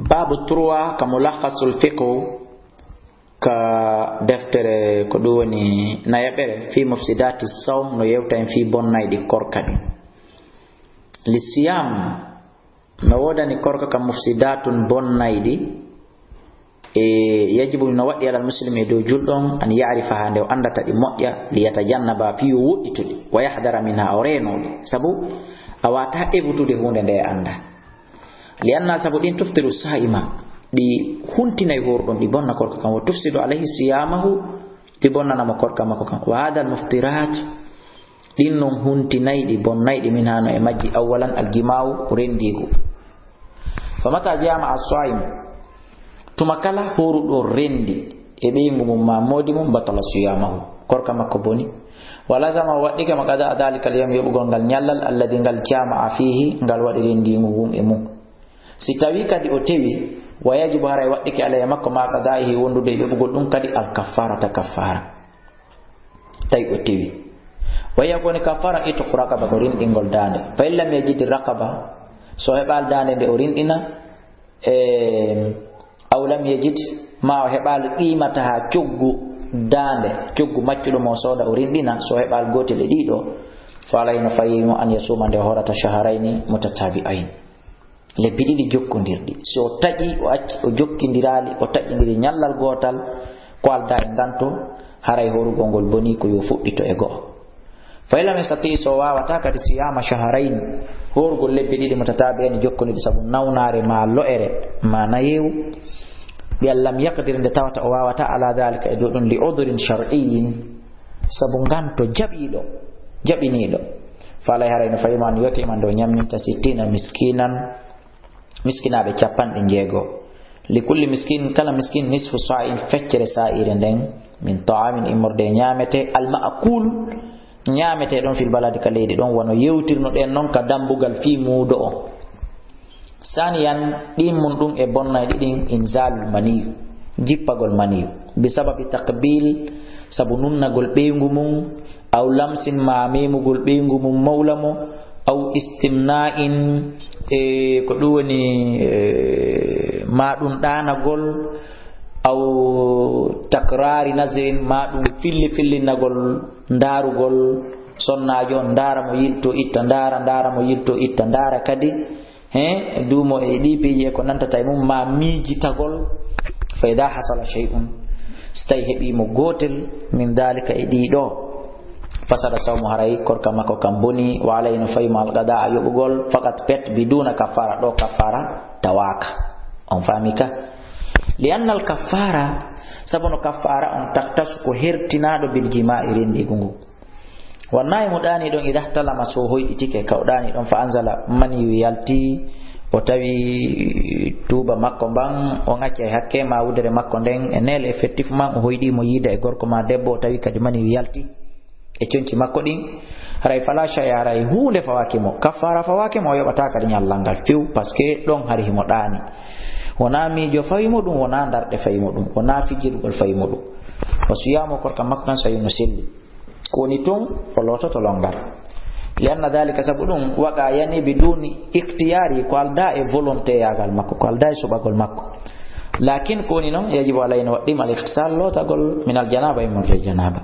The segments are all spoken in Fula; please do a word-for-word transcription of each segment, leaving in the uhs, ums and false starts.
Baabu trois ka Mulakhasul Fiqhu, ka deftere ko ɗum woni nayaɓere, fi mufsidati sawm, no yewta en fi bonnayɗi korka ɗin. Li siyam, no woodani korka ka mufsidatun bonnayɗi, e yajibu no waɗɗi alal muslimi e dow julɗo on an ya'rifa haa nde o anndata ɗi moƴƴa, li yatajannaba fi yo woɗɗitude, wa yahdara minha o reenoɗi, sabu a wata ebutude huunde nde annda. Li anna sabu ɗin tuftiru sa'ima, ɗi huntinay horɗon, ɗi bonna korka kan, wa tufsidu alayhi siyamahu, ɗi bonnana mo korka makko kan. Wa hadal muftirat, ɗin non huntinayɗi bonnayɗi min hano e majji awwalan aljimawu rendigu. Fa mata jama as-sa'im, tuma kala horuɗo rendi e ɓeyngu mum ma moodi mum, batala siyamahu, korka makko boni. Wa lazama waɗɗike mo qada dhalika al-yawm, yoɓugol ngal ñallal, alladi ngal jama fihi, ngal waɗi rendigu ngun e mum. Si tawi kadi o tewi, wa yajibu haray waɗɗike alay makko ma qada'ihi wondude e yoɓugol ɗum kadi al kaffarata kaffara. Tawi o tewi. Wa hiya ko woni kaffara itqu raqaba ko rinɗingol daande. Fa in lam yajid raqaba, so heɓal daande nde o rinɗina, e, aw lam yajid, ma o heɓal qimataha coggu daande, coggu maccuɗo mo sooda o rinɗina, so heɓal gotel e ɗiɗo, fa alayhi no fayimo an yasuma nde horata shahrayni mutatabi'ain. Lebbi ɗiɗi jokkondirɗi. So o taƴi, o acci, o jokkindiraali, o taƴindiri ñallal gootal, ko aldaa e nganto, haray horugol ngol boni ko yo fuɗɗito e go'o. Fa in lam yastati, so waawata kadi siyama shahrayn, horugol lebbi ɗiɗi mutatabi'ayn jokkondirɗi sabu nawnaare ma lo'ere ma nayewu, bi an lam yaqdir, nde tawata o waawata ala dhalika e dow ɗum li udhrin shar'iyyin, sabu nganto jaɓiiɗo, jaɓiniiɗo. Fa alay haray no fayimo an yut'ima nde o ñamminta sittina miskinan, miskinaaɓe capanɗe njeego. Li kulli miskin, kala miskin, nisfu sa'in, feccere sa'ire nden, min ta'amin, immorde e ñaamete, al ma'kul, ñaamete ɗon fil baladi ka leydi ɗon, wano yewtirno ɗen non ka dambugal fii muudo on. Saniyan, ɗin mun ɗum e bonnayɗi ɗin, inzalul maniyu, jippagol maniyu, bi sababi taqbil, sabu nunnagol ɓeyngu mum, aw lamsin, ma memugol ɓeyngu mum mawla mo, aw istimna'in, e ko ɗum woni, e, ma ɗum ɗaanagol, aw takrari nazrin, ma ɗum filli fillinagol ndaarugol sonnaajo on, ndaara mo yilto itta, ndaara, ndaara mo yilto itta, ndaara kadi, he, duumo e ɗi piiji e ko nantata e mum, ma miijitagol, fa ida hasala shay'un, so tawi heɓi mo gootel min dalika e ɗi ɗo, fasada sawmu, haray korka makko kan boni, wa alayhi no fawi mo alqada a yoɓugol, faqat pet, biduna kaffara, ɗo kaffara tawaaka, on faami ka. Li anna al kaffara, sabu no kaffara on taktasu ko hertinaɗo bil jima'i rendigu ngu. Wonnayi mo ɗaani ɗon, ida talama, so hoyɗitike ka o ɗaani ɗon, fa anzala, maniyu yalti, o tawi tuuba makko mban, o ŋacca e hakke ma wudere makko nden, e neel effectif man, o hoyɗi mo yiida e gorko ma debbo, o tawi kadi maniyu yalti e conci makko ɗin, haray fala shay'a, haray huunde fawaaki mo, kaffara fawaaki mo, o yoɓata kadi ñallal ngal few, parce que ɗon hari himo ɗaani. Wona miijo fawi mo ɗum, wona ndarɗe fawi mo ɗum, wona fijirgol fawi mo ɗum. O siyamo korka makko kan so tawi no selli. Ko woni tun, o loototo longal. Li anna dhalika, sabu ɗum, waqa yani biduni ikhtiyari, ko alda e volonté yagal makko, ko alda e suɓagol makko. Lakin ko woni non, yajibu alayna waɗɗima al ightisal, lootagol min al janaba, e mon fe janaba.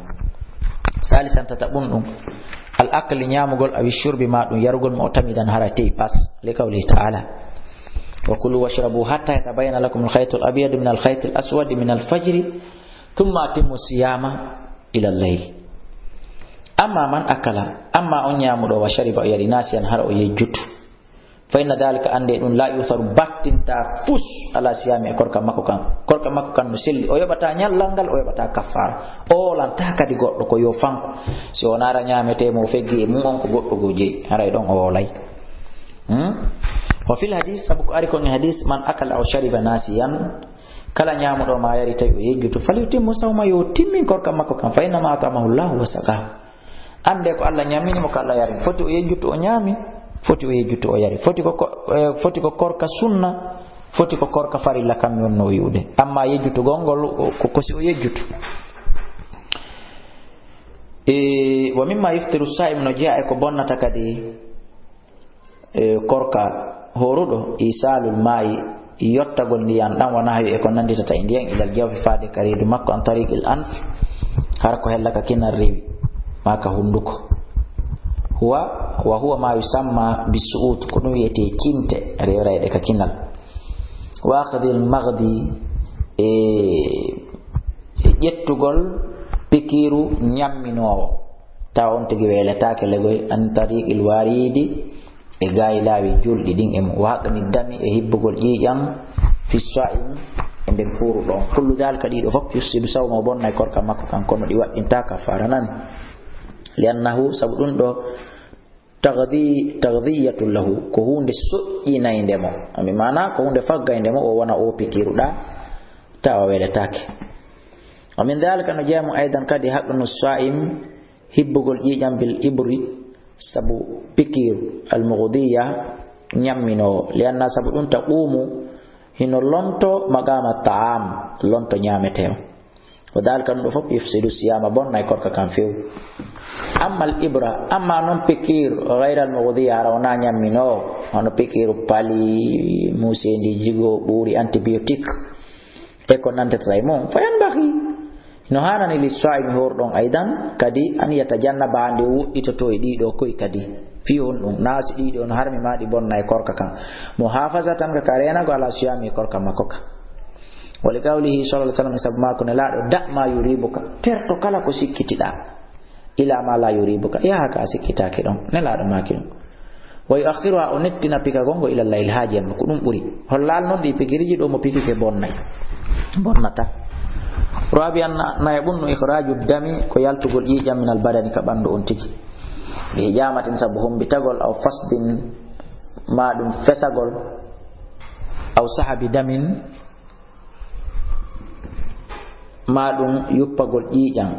Salisan, tata ɓun ɗum, al akli, ñamugol, awi shurbi, ma ɗum yarugol, mo o tamidan hara tey pas, li qawlihi ta'ala, wa kulu washrabu hatta yatabayyana lakum al khaytu al abyadu min al khayti al aswadi min al fajri, thumma atimmu siyama ila al layl. Amma man akala, amma on ñamuɗo, wa shariba, o yari, nasiyan, hara o yejjutu, fa inna dhalika, ande ɗum, la yusaru, battinta fus, ala siyami, e korka makko kan. Korka makko kan no selli, o yoɓata ñallal ngal, o yoɓata kaffara. O wolanta kadi goɗɗo, ko yo fanko. Si o nara ñamete mo feggi e mum on, ko goɗɗo go jeyi, haray ɗon o wolay. Hmm? Wa fil hadis, sabu ko ari kon e hadis, man akala aw shariba nasiyan, kala ñamuɗo ma yari tawi o yejjutu, falyutimmu sawma, yo timmin korka makko kan, fa innama at'amahu Allahu wa saqahu. Ande ko Allah ñammini mo, ko Allah yarini. Foti o yejjutu o ñaami, foti o yejjutu o yari. Foti ko, ko, eh, foti ko korka sunna, foti ko korka farilla kam wonno o yi'ude. Amma yejjutugol ngol, o, ko, ko si o yejjutu. E, wa mimma yuftiru sa'im, no jeya e ko bonnata kadi, e, korka horuɗo, isalul ma'i, yottagol ndiyan ɗan, wa nahwi e ko nannditata e ndiyan, ilal jawfi faade ka reedu makko, an tariqil anf, hara ko hella ka kinal rewi, ma ka hunnduko. Huwa, wa huwa ma yusamma bisu'ut, ko ɗum wiyetee cinte, rewrayɗe ka kinal. Wa akhdhil maghdi, e, e ƴettugol pikiiru ñamminoowo, tawa on tigi weeletaake legoy, an tariqil waridi, e gaay laawi julɗi ɗin e mum. Wa haqni dami, e hibbugol ƴiiƴan, fi sa'im, e nder huuruɗo on. Kullu dhalika, ɗiɗo fof, yufsidu sawma, o bonnay korka makko kan, kono ɗi waɗɗinta kafaara nan. Li annahu, sabu ɗum ɗo, taghdi-, taghdiyatun lahu, ko huunde soƴƴinaynde mo. Ami maana, ko huunde faggaynde mo, o wona o pikiruɗa, tawa weletaake. Wa min dhalika, no jeyaa mum, aydan kadi, haqnu sa'im, hibbugol ƴiiƴam bil ibri, sabu pikiiru, al mughdiya, ñamminoowo, li anna, sabu ɗum, taqumu, hino lonto maqama ta'am, lonto ñaametee on. Wa dhalika, ɗum ɗo fof, yufsidu siyama, bonnay korka kan few. Amma al ibra, amma non pikiiru, ghayra al mughdiya, hara wona ñamminoowo, hono pikiiru pali, muuseendi, jigo, ɓuuri, antibiotique, e ko nanndetata e mum, fa yanbaghi, no haanani, li sa'imi, hoorɗo on, aydan kadi, an yatajannaba, nde woɗɗitoto e ɗiɗo koy kadi. Fii honɗum? Naasi ɗiɗo on harmi ma, ɗi bonna e korka kan. Muhafazatan, ka reenago, ala siyami, e korka makko kan. Wa li qawlihi sallallahu alaihi wasallam, e sabu maako Nelaaɗo, da' ma yuribuka, terto kala ko sikkitiɗaa. Ila ma la yuribuka, yaha ka a sikkitaaki ɗon. Nelaaɗo maaki ɗum. Wa yu'akhiruha, o nettina pikagol ngol, ila layl, haa jemma, ko ɗum ɓuri. Hollal non ɗi pikiriji ɗo mo pikike bonnay. Bonnata. Rabi'an, na-, nayaɓun, no ikhraju dami, ko yaltugol ƴiiƴam, min al badani, ka ɓandu on tigi. Bi hijamatin, sabu hombitagol, aw fasdin, ma ɗum fesagol, aw sahabi damin, ma ɗum yuppagol ƴiiƴam,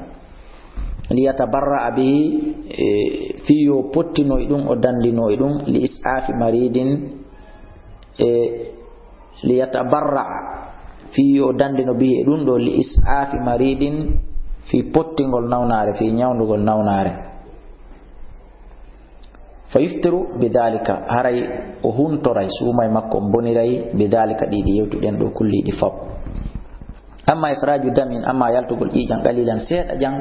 li yatabarra'a bihi, e, fii yo pottino e ɗum, o dandino e ɗum, li is'afi maridin, e, li yatabarra'a, fii yo dandino bihi e ɗum ɗo, li is'afi maridin, fii pottingol nawnaare, fii ñawndugol nawnaare. Fa yuftiru bi dhalika, haray o huntoray, suumay makko on boniray, bi dhalika, ɗi ɗi yewtuɗen ɗo kulliiɗi fop. Amma ikhraju damin, amma yaltugol ƴiiƴam, qalilan, seeɗa jam,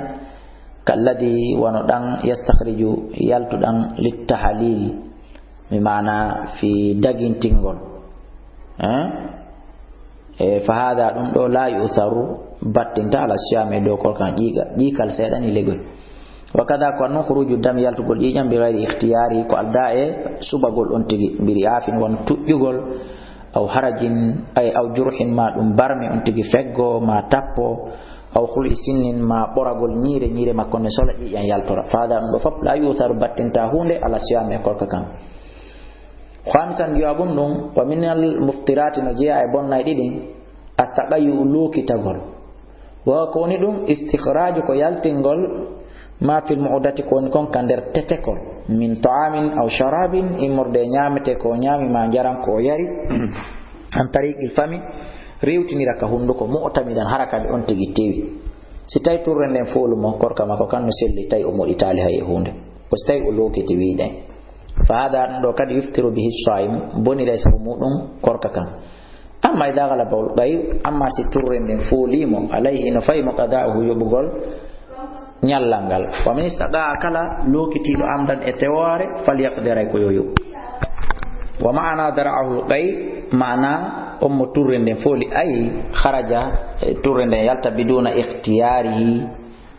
kalladhi, wano ɗan, yastakhriju, yaltuɗan, littahalil, mi maana fi dagintingol. Eh? E, fa hada, ɗum ɗo, la yu'tharu, battinta, ala siyami, dow korkan ƴiiga, ƴiikal seeɗani legoy. Wa kada, ko non, khuruju dam, yaltugol ƴiiƴam, bi ghayri ikhtiyari, ko alda e suɓagol on tigi, bi ri'afin, won tuƴƴugol, aw harajin, ay aw jurhin, ma ɗum barme on tigi feggo, ma tappo, aw khul'i sinnin, ma ɓoragol ñiire, ñiire makko ne sola ƴiiƴam yaltora. Fa hada, ɗum ɗo fop, la yu'tharu, battinta huunde, ala siyami, e korka kan. Khamisan, jowaɓun ɗum, wa minal muftirati, no jeyaa e bonnayɗi ɗin, attaqayyu, lookitagol. Wa ko woni ɗum, istikhraju, ko yaltingol, ma fil mu'dati, ko woni kon ka nder tetekol, min ta'amin aw sharabin, immorde e ñaamete ko ñaami, ma njaran ko yari, an tariqil fami, rewtinira ka hunduko, mu'tamidan, hara kadi on tigi tewi. Si tawi turre nden foolu mo, korka makko kan no selli, tawi o moɗitaali hay e huunde. Ko si tawi o lookiti wiiɗen. Fa hada, ɗum ɗo kadi, yuftiru bihi sa'im, bonira e sabu muɗum korka kan. Amma idha ghalabahul qay, amma si turre nden foolimo, alayhi, ino fayi mo qada'uhu, yoɓugol ñallal ngal. Wa man istaqa'a, kala lookitiiɗo amdan e tewoore, falyaqdi, haray ko yo yoɓu. Wa ma'ana dara'ahul qay, maana on mo turre nden fooli, ay kharaja, e turre nden yalta, biduna ikhtiyarihi,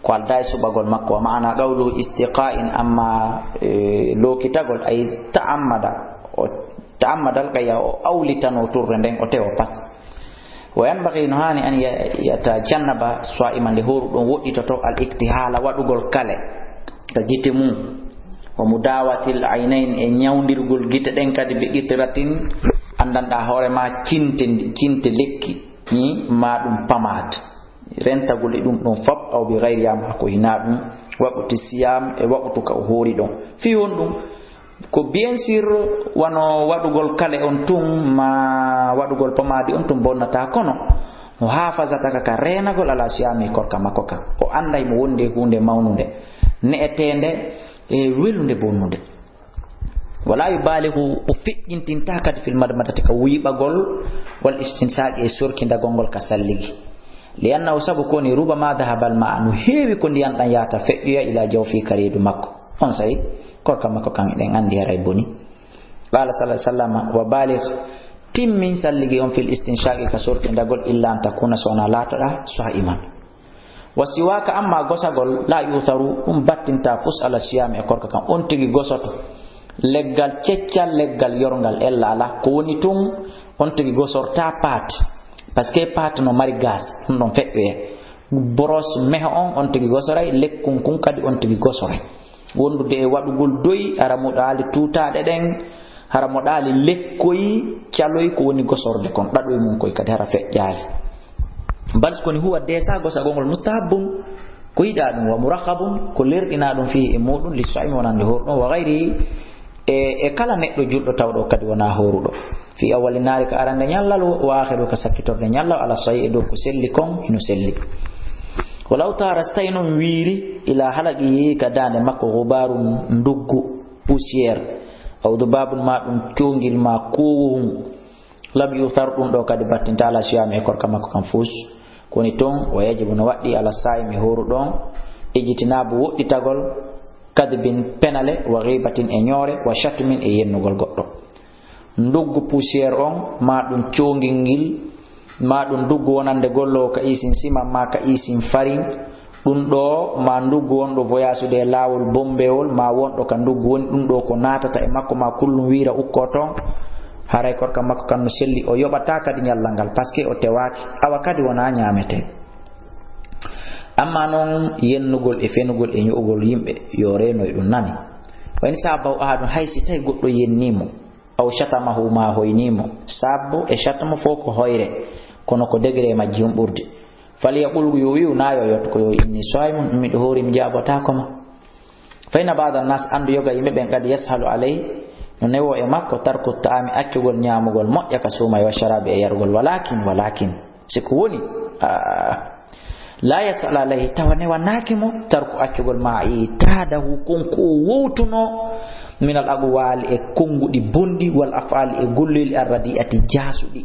ko aldaa e suɓagol makko. Wa ma'ana qawluhu istiqa'in, amma, e, lookitagol, ay ta'ammada, o ta'ammadal qaya, o awlitano turre nden, o tewo pas. Wa yanbaghi, no haani, an ya-, yatajannaba sa'ima, nde hooruɗo on woɗɗitoto, al iktihala, waɗugol kale ka gite mum, wa mudawatil aynayn, e ñawndirgol gite ɗen kadi, bi qitratin, anndanɗaa hoore ma, cinte, cinte lekki, hmm, ma ɗum pamaat. Rentagol e ɗum ɗon fop, aw bi ghayriha, ma ko hinaa ɗum, waqti siyam, e waqtu ka o hoori ɗon. Fii honɗum? Ko bien sûr, wano waɗugol kale on tun, ma waɗugol pomade on tun bonnata, kono mo hafazata ka, ka reenagol ala siyami korka makko kan. O annday mo wondi e huunde mawnunde, ne'eteende e welunde bonnude. Wala yubaligu, o feƴƴintinta kadi fil madmadati ka wuyɓagol, wal istinsaqi e sorkindagol ngol ka salligi. Li annahu, sabu ko ni, rubama dahabal ma'a, no heewi ko ndiyan ɗan yahata feƴƴoya ila jawfi ka reedu makko. On saa'i, korka makko kan eɗen anndi haray boni. Qala sallallahu alaihi wasallam, wa balig, timmin salligi on fil istinshaqi ka sorkindagol, illa an takuna, so wona laatoɗa sa'iman. Wa siwaka, amma gosagol, la yusaru, ɗum battinta fus ala siyami e korka kan. On tigi gosoto leggal ceccal, leggal yorngal ella ala. Ko woni tun, on tigi gosorta paat, parce que paat no mari gas, ɗum ɗon feƴƴoye. Boros meho on, on tigi gosoray, lekkun kun kadi on tigi gosoray. Wondude e waɗugol doyi, hara mo ɗaali tuutaaɗe ɗen, hara mo ɗaali lekkoyi, caloyi, ko woni gosorde kon, ɗaɗoy mun koy kadi hara feƴƴaali. Bal ko ni, huwa desa gosagol ngol mustahabbun, ko yiɗaa ɗum, wa murahabun, ko lerɗinaa ɗum, fihi e muɗum, li so'imi wonande hooruɗo on, wa gayrihi e, e kala neɗɗo julɗo tawɗo kadi wonaa hooruɗo. Fi awwali naari ka arande ñallal, wa aakhiru ka sakkitorde ñallal, ala sahi e dow ko selli kon hino selli. Walaw tara, so tawi noon wiiri, ila halaqihi ka daande makko, gubarun nduggu, poussière, aw dubabun ma ɗum congil ma kowowun, lam yuthar ɗum ɗo kadi battinta ala siyami e korka makko kan fus. Ko woni toon, wa yajibu no waɗɗi ala saimi hooruɗo on, ijtinabu woɗɗitagol, kadbin penale, wa ghibatin e ñoore, wa shatmin e yennugol goɗɗo. Nduggu poussière on, ma ɗum congingil, ma ɗum nduggu wonande gollowo ka isin siman ma ka isin farin, ɗum ɗo ma nduggu wonɗo voyasude e laawol bombewol, ma wonɗo ka nduggu woni ɗum ɗo ko naatata e makko, ma kullum wiira ukko toon, haray korka makko kan no selli, o yoɓata kadi ñallal ngal, parce que o tewaaki, awa kadi wona ñaamete. Amma noon yennugol e fenugol e ño'ugol yimɓe, yo reeno e ɗum nani. Wa in sabahu ahadun, hay si tawi goɗɗo yennimo, aw shatamahu, ma hoynimo, sabbo e shatmo fof ko hoyre, kono ko degré majji on ɓurdi. Falyaqul, yo wi'u, na yo yotto ko yo inni sa'imun, miɗo hoori, mi jaabotaako ma. Fa inna ba'da nas, anndu yoga yimɓe ɓen, qad yashalu alayhi, no newo e makko, tarku ta'ami, accugol ñaamugol moƴƴa, ka suumay, wa sharabi e yarugol, walakin, walakin, si ko woni, ah, la yashalu alayhi, tawa newanaaki mo, tarku accugol ma i'tadahu, kon ko o wowtuno, min al aqwali, e konnguɗi bonɗi, wal af'ali, e golleeli, arradi'ati, jaasuɗi.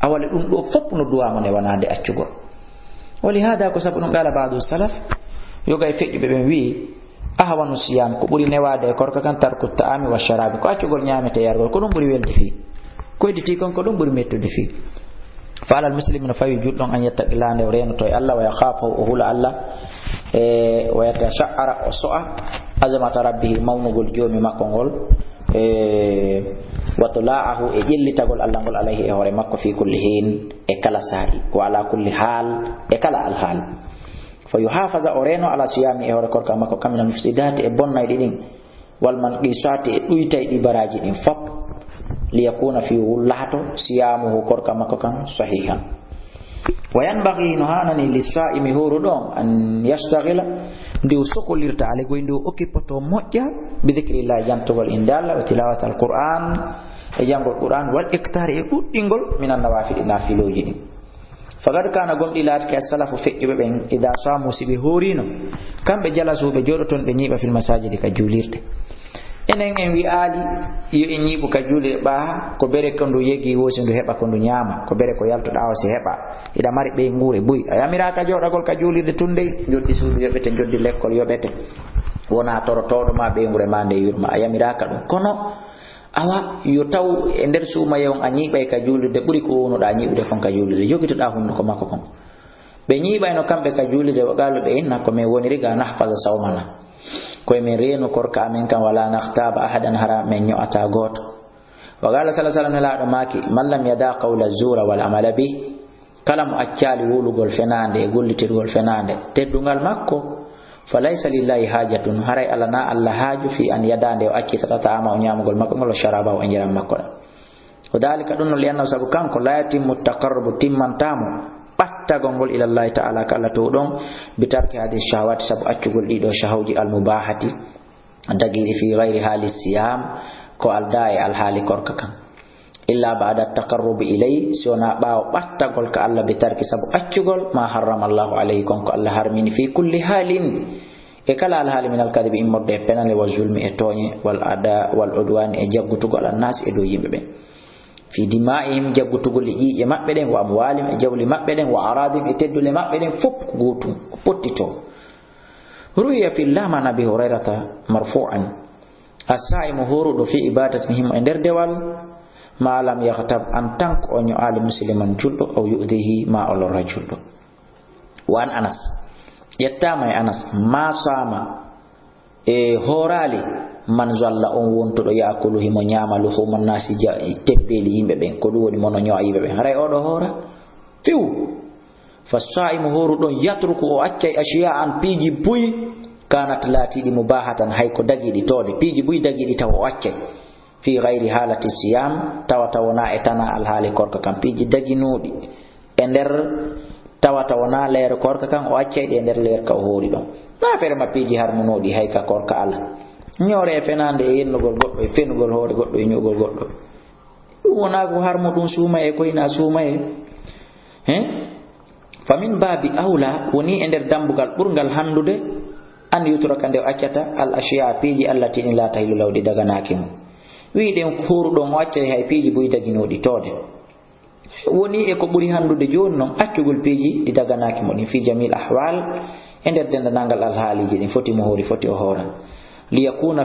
Awale ɗum ɗo fof no duwa mo newanaade accugol. Wali hada, ko sabu ɗum, qala ba'du salaf, yoga e feƴƴuɓe ɓen wi'i, ahwanu siyam, ko ɓuri newaade e korka kan, tarku ta'ami wa sharabi, ko accugol ñaamete e yargol, ko ɗum ɓuri welde fii. Ko hedditi kon, ko ɗum ɓuri mettude fii. Fa alal muslimi, no fawi julɗo on, an yattaqilla, nde o reenoto e Allah, wa yakhafahu, o hula Allah, e wa yatasha'ara, o so'a, azamata rabbihi, mawnugol joomi makko ngol, e wa tula'ahu, e ƴellitagol Allah ngol, alayhi, e hoore makko, fi kulli hin, e kala saa'i, wa ala kulli hal, e kala alhaal. Fa yuhafaza, o reeno, ala siyami, e hoore korka makko kan, minal mufsidati, e bonnayɗi ɗin, wal manqisati, e ɗuytayɗi baraaji ɗin fop, liyakuna, fi wul laato, siyamuhu, korka makko kan, sahihan. Wa yanbaghi, no haanani, lis-sa'imi, hooruɗo on, an yashtaghila, nde o sokolirta, ale goy nde o okkipoto moƴƴa, bi dhikrillah, jantugol innde Allah, wa tilawatal Qur'an, e janngol Qur'an, wal iktari, e ɗuɗɗingol, minan nawafili, nafilooji ɗin. Faqad kana, gomɗi laatike, as-salafu, feƴƴuɓe ɓen, idha samu, si ɓe hoorino, kamɓe jalasu, ɓe jooɗoton, ɓe ñiiɓa, fil masajidi, ka juulirɗe. Enen en wi'aali yo en ñiiɓu ka juulirɗe, ɓaa ko bere ko ndu yegi, woo si ndu heɓa ko ndu ñaama, ko bere ko yaltuɗaa o si heɓa. Hiɗa mari ɓeynguure buy, a yamiraaka jooɗagol ka juulirde tun dey, njoddi suudu yoɓete, njoddi lekkol yoɓete. Wona torotooɗo ma ɓeynguure ma nde yurma, a yamiraaka ɗum. Kono awa, yo taw e nder suumaye on a ñiiɓay ka juulirde ɓuri ko wownuɗaa ñiiɓude kon ka juulirde, jogitoɗaa hunduko makko kon. Ɓe ñiiɓayno kamɓe ka juulirde, wa qalu, ɓe inna, ko min woniri ga, nahfaza sawmana, ko min reenu korka amin kan, wala nahtaba ahadan, hara min ño'ata gooto. Wa qala sallallahu alaihi wasallam, Nelaaɗo maaki, man lam yada qawla zura wal amala bih, kala mo accaali wowlugol fenaande e gollitirgol fenaande, teddungal makko, fa laysa lillahi hajatun, haray alanaa Allah haaju, fi an yada, nde o accitata, ta'ama, o ñaamugol makko ngol, wa sharaba, o njaram makko ɗam. Wa dhalika, ɗum no, li annahu, sabu kanko, la yatimmu taqarrubu, timmantamo ɓattagol ngol, ilallahi ta'ala, ka Allah towɗo on, bi tarki hadhihi shahawati, sabu accugol ɗiɗo shahawji, al mubahati, dagiiɗi, fi ghayri hali siyam, ko aldaa e alhaali korka kan. Illa ba'da taqarrubi ilayhi, si wona ɓaawo ɓattagol ka Allah, bi tarki, sabu accugol, ma harrama Allahu alayhi, kon ko Allah harmini, fi kulli halin, E kala alhaali min alkadibi immorde e penale, wa zulmi e tooñe, wal ada, wal udwani e jaggutugol, annaasi e dow yimɓe ɓen. Fi dima'ihim jaggutugol e ƴiiƴe maɓɓe ɗen, wa amwalihim e jawli maɓɓe ɗen, wa aradihim e teddule maɓɓe ɗen, fof ko gootum, ko pottitoo. Ruwiya fi lam'an Abi Hurayrata marfu'an. As-sa'imu horuɗo fi ibadatihim e nder dewal, ma lam yaghtab en tant que o ño'aali musliman julɗo, aw yu'dhihi ma o lorra julɗo. Wa an Anas. Ƴettaama e Anas, ma sama e hooraali man zalla on wontuɗo ya'kulu himo ñaama luhuma nasi ja-, tebbeeli yimɓe ɓen. Ko ɗum woni mono ño'a yimɓe ɓen. Haray oɗo hoora? Few. Fa sa'imu horuɗon yatruku o accay ashiya an piiji buy kanat laatiɗi mubahatan hay ko dagiɗi toode. Piiji buy dagiɗi taw o accay. Fi ghayri halati siyam, tawata wona e tana alhaali korka kan, piiji daginuɗi e nder, tawata wona leere korka kan, o accay ɗe e nder leere ka o hoori ɗon. Ma fere ma piiji harmunoɗi hay ka korka ala. Ñoore e fenande e yennugol goɗɗo, e fenugol hoore goɗɗo, e ñu'ugol goɗɗo. Ɗum wona ko harmu ɗum suumaye, ko ina suumaye. He? Fa min babi awla, woni e nder dambugal ɓurgal handude, an yutraka nde o accata, al ashiya piiji allati ɗin la tahillu lahu ɗi daganaaki mo. Wi'i ɗen horuɗon o accay hay piiji buy daginoɗi toode. Woni e ko ɓuri handude jooni non, accugol piiji ɗi daganaaki mo ɗin fi jamil ahwal, e nder dendanangal alhaaliji ɗin, foti mo hoori, foti o hoora. Liyakuna